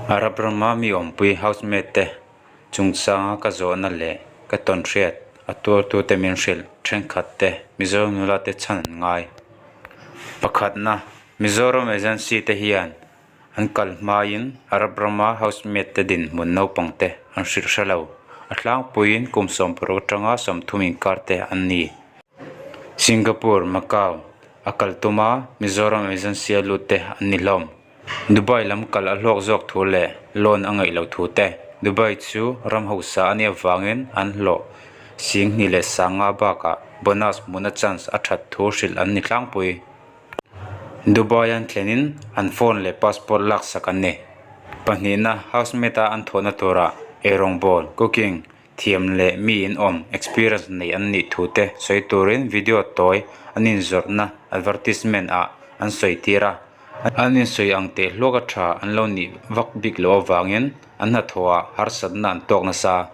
Arab rama mi awmpui housemate te chungchanga ka zawhna leh ka tawnhriat a tuartute min hrilh thenkhat te Mizo nula te chhan an ngai. Pakhatna, Mizoram agency te hian an kal hmain Arab rama housemate te dinhmun naupang te an hrilh hre lo. A tlangpuiin kum 60 atanga 30 inkar te an ni. Singapore, Macau a kal tuma Mizoram agency a lut te an ni hlawm. Dubai lam kal a hlawk zawk thu leh loan a ngaih loh thu te, Dubai chu ram hausa a nih avangin an hlawh 2000 leh 50 bakah bonus hmuhna chance a that thu hrilh an ni tlangpui. Dubai an thlenin an phone leh passport laksak an ni. Pahnihna, housemate-a an thawhna turah eirawngbawl, cooking, thiam leh mi in awm, experience nei an nih thu te sawi turin video tawi an inzawrhna advertisement ah an sawi tir a. An insawi ang teh hluak a tha an lo nih vak bik loh avangin an hnathawh ah harsatna an tawk nasa.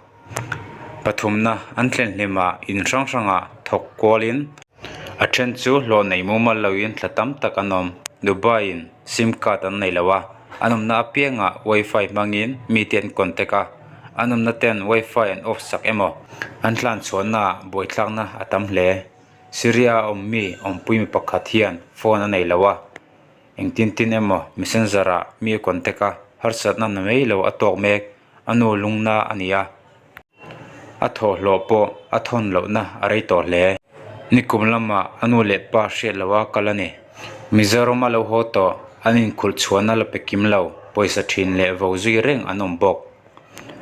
Pathumna an thlen hlimah in hrang hrangah thawk kualin a then chu hlawh nei mumal loin thla tam tak an awm. Dubai in sim card an nei lo a, an awmna apiangah wifi hmangin mite an contact a, an awmna ten wifi an off sak emaw an tlan chhuahnaah buaithlakna a tam hle. Syria a awm mi awmpui mi pakhat hian phone a nei lo a, engtin tin emaw messenger ah mi a contact a, harsatna na mai lo a tawk mek, a nu lungna a ni a, a thawhhlawh pawh a thawn lohna a rei tawh hle. Nikum lamah a nu leh pa hriat loh a kal a ni. Mizoram a lo haw tawh, an inkhulh chhuahna la pe kim lo, pawisa thin leh vo zui reng an awm bawk.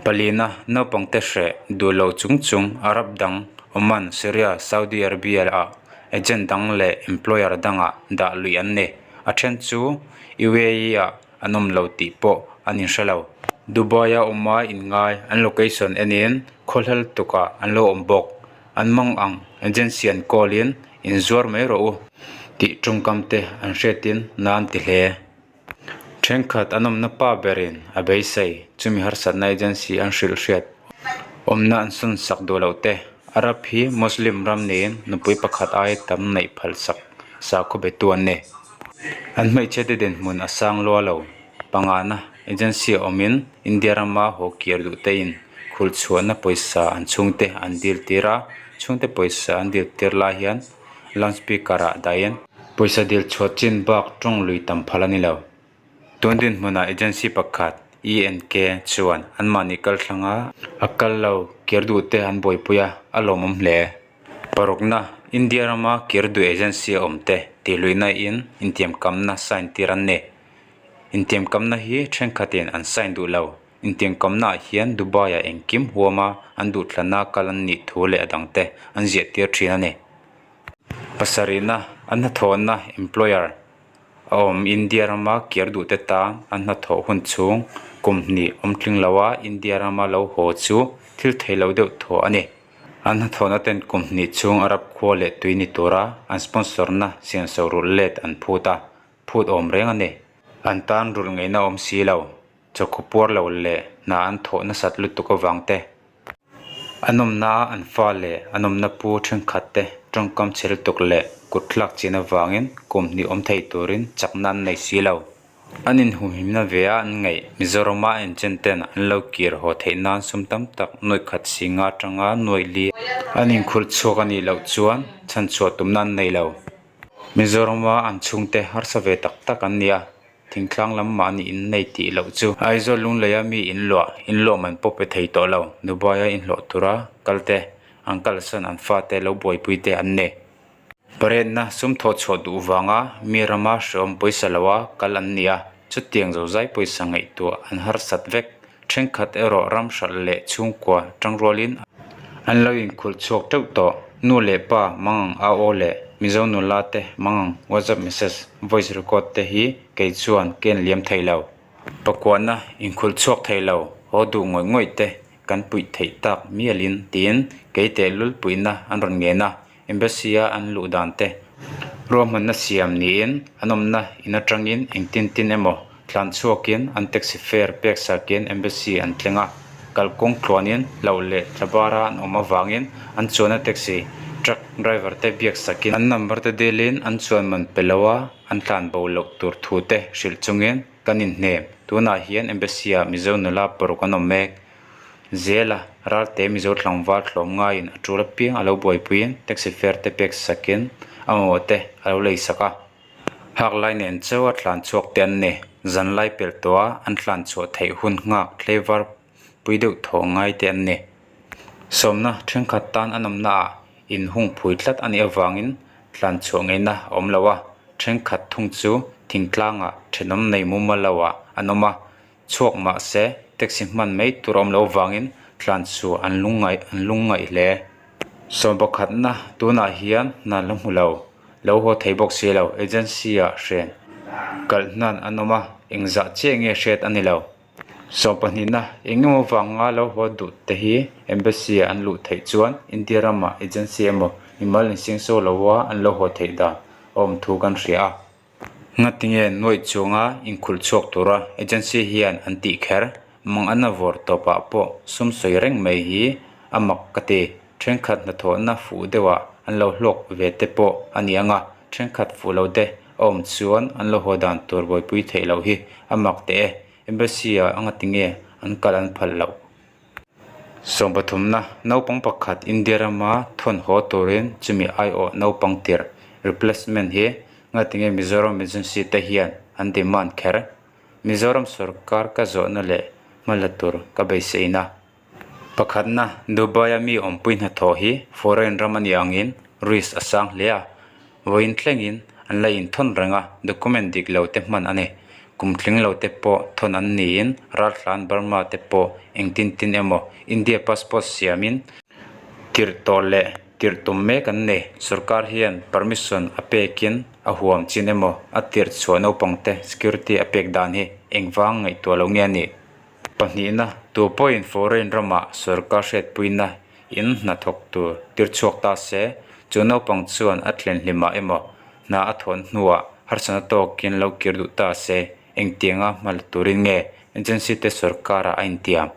Palina, naupangte hreh duh lo chung chung Arab dang Oman, Syria, Saudi Arabia ah agent dang leh employer dangah dah luih an ni. A then chu UAE ah an awm lo tih pawh an inhre lo. Dubai a awma inngai an location enin khawhlel tukah an lo awm bawk. An mang ang agency an call in inzuar mai rawh u tih tawngkam te an hriatin na an ti hle. Thenkhat an awmna pa berin a beisei chumi harsatna agency an hrilh hriat awmna an sawn sak duh loh te. Arab hi Muslim ram niin nupui pakhat aia tam neih phal sak sakhaw betu an ni. An hmeichhe te dinhmun a sang lua lo. Pangana agency a awmin India rama haw kir duh te in khulh chhuahna pawisa an chhungte an dil tir a, chhungte pawisa an dil tir lai hian loudspeaker ah dahin pawisa dil chhuah chin bak tawng lui tam phal a ni lo. Tun dinhmunah agency pakhat ENK chuan anmahni kal thlanga a kal lo kir duh te an buaipui a, a lawmawm hle. Parukna, India rama kir duh agency a awm te tihluihna in intiamkamna sign tir an ni. Intiamkamna hi thenkhatin an sign duh lo. Intiamkamna ah hian Dubai ah engkim huama an duhthlana kal an nih thu leh a dangte an ziah tir thin a ni. Pasarihna, an hnathawhna, employer, a awm India rama kir duh te tan an hnathawh hun chhung kum hnih awm tling lo a India rama lo haw chu thil thei lo deuh thaw a ni. An hnathawhna ten kum hnih chhung Arab khua leh tui ni tura an sponsor na siamso rulh let an phut a, phut awm reng a ni. An tan rulh ngaihna awm si lo. Chawkhaw puar lo leh hna an thawh nasat lutuk avang te, an awmna a an fa leh an awmna pu thenkhat te tawngkam chhe lutuk leh kut thlak chin avangin kum hnih awm thei turin chakna an nei si lo. An inhumhimna ve a an ngaih Mizorama a inchen ten an lo kir haw theih nan sum tam tak nuaih khat si nga atanga nuaih li an inkhulh chhuak a nih loh chuan chhanchhuah tumna an nei lo. Mizorama an chhungte harsa ve tak tak an ni a. Thingtlang lam mahni in nei tih loh chu. Aizawl Lungleia mi in luah, in luah man pawh pe thei tawh lo. Dubai a inhlawh tura kal te, an kalsan an fate lo buaipui te an ni. Pariatna sum thawh chhuah duh vanga mi rama hreawm pawisa loa kal an ni a, chutiang zozai pawisa ngaihtuah an harsat vek. Thenkhat erawh ram hralh leh chhungkua tangrualin an lo inkhulh chhuak teuh tawh. Nu leh pa mangang a aw leh Mizo nula te mangang WhatsApp message, voice record te hi kei chuan ka en liam thei lo. Pakuahna inkhulh chhuak thei lo haw duh ngawih ngawih te kan puih theih tak mialin tiin kei tehlul puihna an rawn ngen a. Embassy a an luh dan te ruahmanna siam niin an awmna in atangin engtin tin emaw tlan chhuakin an taxi fare pek sakin embassy an thleng a, kalkawng tluanin hlauh leh thlabara an awm avangin an chuanna taxi truck driver te biak sakin an number te dilin an chuan man pe lo a an tlan bo loh tur thu te hrilh chungin. kan inhnem. Tunah hian Embassy-ah Mizo nula paruk an awm mek. Zela Ralte Mizo tlangval tlawm ngaiin a tul apiang a lo buaipuiin taxi fare te pek sakin a mamawh te a lo lei sak a. Hak lai nen chauh a tlan chhuak te an ni. Zan lai pelh tawh a an tlan chhuah theih hun nghak tleivar pui deuh thaw ngai te an ni. Sawmna thenkhat tan an awmna ah in hung phui tlat a nih avangin tlan chhuah ngeihna a awm lo a, thenkhat thung chu thingtlangah thenawm nei mumal lo ah an awm a, chhuak mah se taxi hman mai tur a awm loh avangin tlan chhuah an lungngaih an lungngaih hle. Sawm pakhatna tunah hian hna la hmu lo, lo haw thei bawk si lo, agency ah hren kalh hnan an awm a, engzah chiah nge hriat a ni lo. Sawmpahnihna, eng emaw vanga lo haw duh te hi Embassy ah an luh theih chuan India ramah agency emaw mimal insengso loa an lo haw theih dan a awm thu kan hria a. Ngatinge nuaih chunga inkhulh chhuak tura agency hian an tih kher mang an a vawr tawpah pawh sum sawi reng mai hi a mak ka ti. Thenkhat hnathawhna fuh deuhah an lo hlawk ve te pawh a ni ang a, thenkhat fuh lo te a awm chuan an lo haw dan tur buaipui theih loh hi a mak teh e. Embassy ah anga tinge an kal an phal loh. Sawmpathumna, naupang pakhat India rama thawn haw turin chumi aiawh naupang tirh, replacement, hi ngatinge Mizoram agency te hian an demand kher? Mizoram sorkar ka zawhna leh hmala tur ka beiseina. Pakhatna, Dubai-a mi awmpui hnathawh hi foreign ram a nih angin risk a sang hle a, vawiin thlengin an la inthawn reng a, document dik lo te hman a ni. Kum tling lo te pawh thawn an niin raltlan Burma te pawh engtin tin emaw India passport siamin tirh tawh leh tirh tum mek an ni. Sorkar hian permission a pekin a huam chin emaw a tirh chhuah naupangte security a pek dan hi engvang ngaihtuah lo nge a nih? Pahnihna, tu pawhin foreign ramah sorkar hriatpuina in hna thawk tur tir chhuak ta se, chu naupang chuan a thlen hlimah emaw hna a thawn hnuah harsatna tawkin lo kir duh ta se, engtianga hma la turin nge agency te sorkarah a intiam?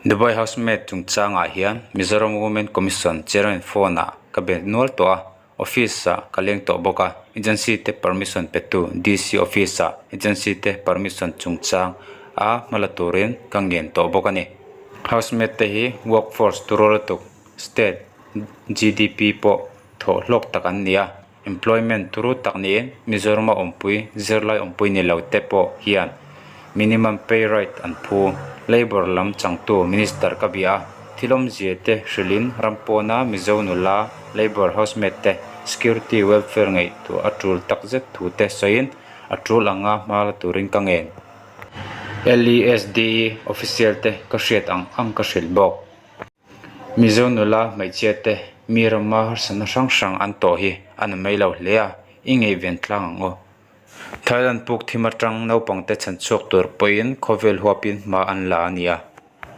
Dubai housemaid chungchangah hian Mizoram Women Commission chairman phone-ah ka be nual tawh a, Office ah ka leng tawh bawk a, agency te permission pe tu DC office ah agency te permission chungchang a hma la turin ka ngen tawh bawk a ni. Housemaid te hi workforce turu lutuk state GDP pawh thawh hlawk tak an ni a, employment turu tak niin Mizoram a awmpui zirlai awmpui ni lo te pawh hian Minimum pay rate an phu. Labour lam changtu Minister ka bia a, thil awmzia te hrilhin ram pawna Mizo nula Labour housemaid te security welfare ngaihtuah a tul tak zet thu te sawiin a tul anga hma la turin ka ngen. LESDE official te ka hriat ang ang ka hrilh bawk. Mizo nula hmeichhia te mi rama harsatna hrang hrang an tawh hi a na mai lo hle a, i ngaihven tlang ang aw. Thailand puk thim atang naupangte chhan chhuak tur pawhin khawvel huapin hma an la a ni a.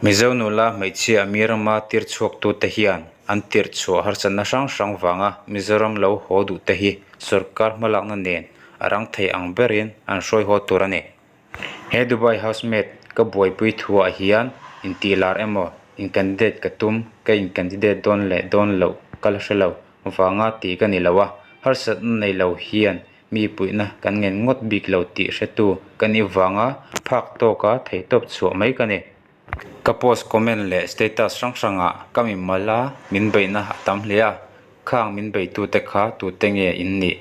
Mizo nula hmeichhia mi rama tir chhuaktute hian an tirh chhuah harsatna hrang hrang vanga Mizoram lo haw duhte hi sorkar hmalakna nen a rang thei ang berin an hruai haw tur a ni. He Dubai housemaid ka buaipui thuah hian intih lar emaw in candidate ka tum, ka in candidate dawn leh dawn loh ka la hre lo vanga tih ka ni lo a, harsatna nei lo hian Mi puihna kan ngen ngawt bik lo tih hretu ka nih vanga phak tawka theihtawp chhuah mai ka ni. Ka post comment leh status hrang hrangah ka mimal a min beihna a tam hle a, khang min beitute kha tute nge in nih,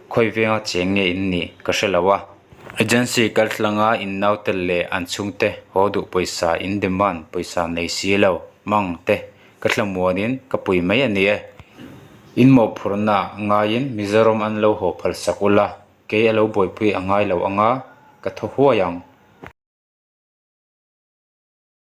khawi venga cheng nge in nih ka hre lo a. Agency kaltlanga in naute leh an chhungte haw duh pawisa in demand pawisa nei si lo mang te Ka thlamuanin ka pui mai a ni e. In mawhphurhna ngaiin Mizoram an lo haw phal sak ula, kei a lo buaipui a ngai lo anga ka thaw huai ang.